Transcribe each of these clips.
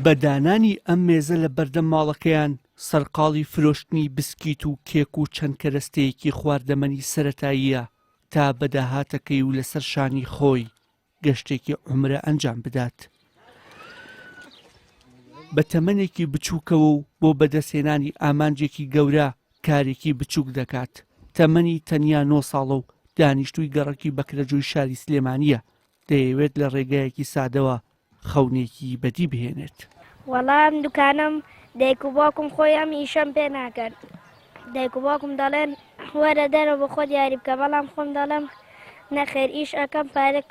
بە دانانی ئەم مێزە لە بەردەم ماڵەکەیان سەرقاڵی فرۆشتنی بسکیت و کێک و چەند کەرەستەیەکی خواردەمەنی سەرەتاییە تا بە داهاتەکەی و لەسەر شانی خۆی گەشتێکی عومرە ئەنجام بدات. بە تەمەنێکی بچووکەوە و بۆ بەدەستهێنانی ئامانجێکی گەورە کارێکی بچووک دەکات. تەمەنی تەنیا نۆ ساڵە و دانیشتووی گەڕەکی بەکرەجۆی شاری سلێمانییە، دەیەوێت لە ڕێگایەکی سادەوە خەونێکی بەدی بهێنێت. وەڵا ئەم دوکانەم دایک و باوکم خۆی ئەم ئیشەم پێ ناکەن دایک و باوکم دەڵێن وەرە دەرەوە بۆ خۆت یاری بکە بەڵام خۆم دەڵێم نەخێر ئیش ئەکەم پارە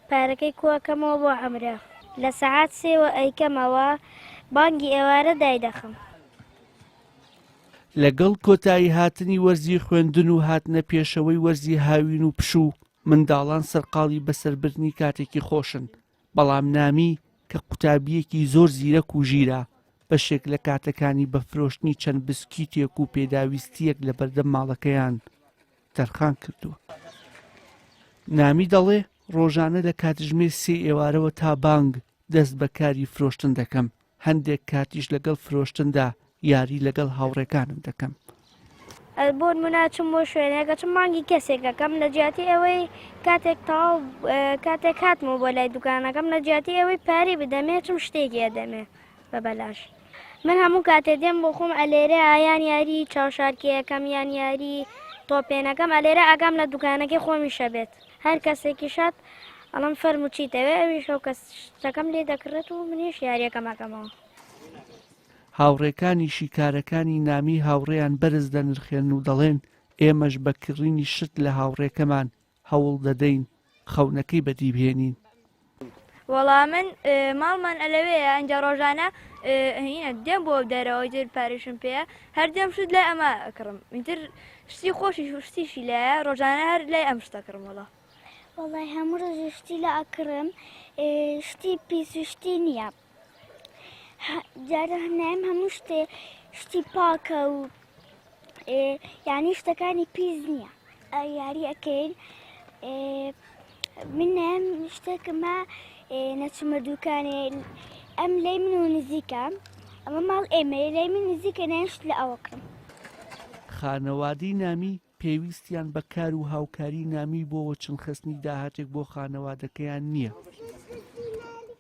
پارەکەی کۆئەکەمەوە بۆ عەمرە لە سەعات سێوە ئەیکەمەوە بانگی ئێوارە دایدەخەم. لەگەڵ کۆتایی هاتنی وەرزی خوێندن و هاتنە پێشەوەی وەرزی هاوین و پشوو، منداڵان سەرقاڵی بەسەربردنی کاتێکی خۆشن، بەڵام نامی کە قوتابییەکی زۆر زیرەک و ژیرە، بەشێک لە کاتەکانی بە فرۆشتنی چەند بسکیتێک و پێداویستییەک لەبەردەم ماڵەکەیان تەرخان کردووە. نامی دەڵێ، ڕۆژانە لە کاتژمێر سێ ئێوارەوە تا بانگ دەست بە کاری فرۆشتن دەکەم، هەندێک کاتیش لەگەڵ فرۆشتندا یاری لەگەڵ هاوڕێکانم دەکەم. بۆنمونە ئەچم بۆ شوێنێک ئەچم بانگی کەسێک ئەکەم لە جیاتی ئەوەی کاتێک تەواو کاتێک هاتمەوە بۆ لای دوکانەکەم لە جیاتی ئەوەی پارەی بدەمێ ئەچم شتێکی ئەدەمێ بە بەلاش من هەموو کاتێ دێم بۆ خۆم ئەلێرە یان یاری چاوشارکێ ئەکەم یان یاری تۆپێنەکەم ئەلێرە ئاگام لە دوکانەکەی خۆمیشە بێت هەر کەسێکیش هات ئەڵێم فەرموو چیتەوێ ئەویش ئەو کەس شتەکەم لێ دەکڕێت و منیش یاریەکەم ئەکەمەوە. هاوڕێکانیشی کارەکانی نامی هاوڕێیان بەرز دەنرخێنن و دەڵێن، ئێمەش بە کڕینی شت لە هاوڕێکەمان هەوڵ دەدەین خەونەکەی بەدیبهێنین. وەڵا من ماڵمان ئەلەوێیە ئینجا ڕۆژانە هینە دێم بۆ دەرەوە ئیتر پارەیشم پێیە هەر دێم شت لای ئەمە ئەکڕم ئیتر شتی خۆشیش و شتیشی لایە ڕۆژانە هەر لای ئەم شتە کڕم وەڵا. وەڵای هەموو ڕۆژێ شتی لە ئەکڕم شتی پیس و شتی نییە جارە نایم هەموو شتێ شتی پاکە و یعنی شتەکانی پیس نییە یاری ئەەکەین من نایم شتێکمە نەچمە دوکانێ ئەم لەی من و نزیکە ئەمە ماڵ ئێمەیە لای من نزیکە نایم شت لە ئەوە کڕم. خانەوادەی نامی پێویستیان بە کار و هاوکاری نامی بۆ وەچنخستنی داهاتێک بۆ خانەوادەکەیان نییە،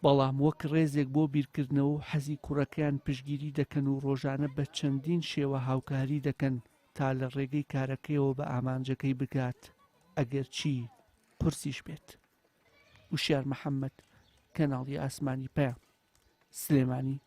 بەڵام وەک ڕێزێک بۆ بیرکردنەوە و حەزی کوڕەکەیان پشتگیری دەکەن و ڕۆژانە بە چەندین شێوە هاوکاری دەکەن تا لە ڕێگەی کارەکەیەوە بە ئامانجەکەی بگات ئەگەرچی قورسیش بێت. وشیار محەمەد، کەناڵی ئاسمانی پەیام، سلێمانی.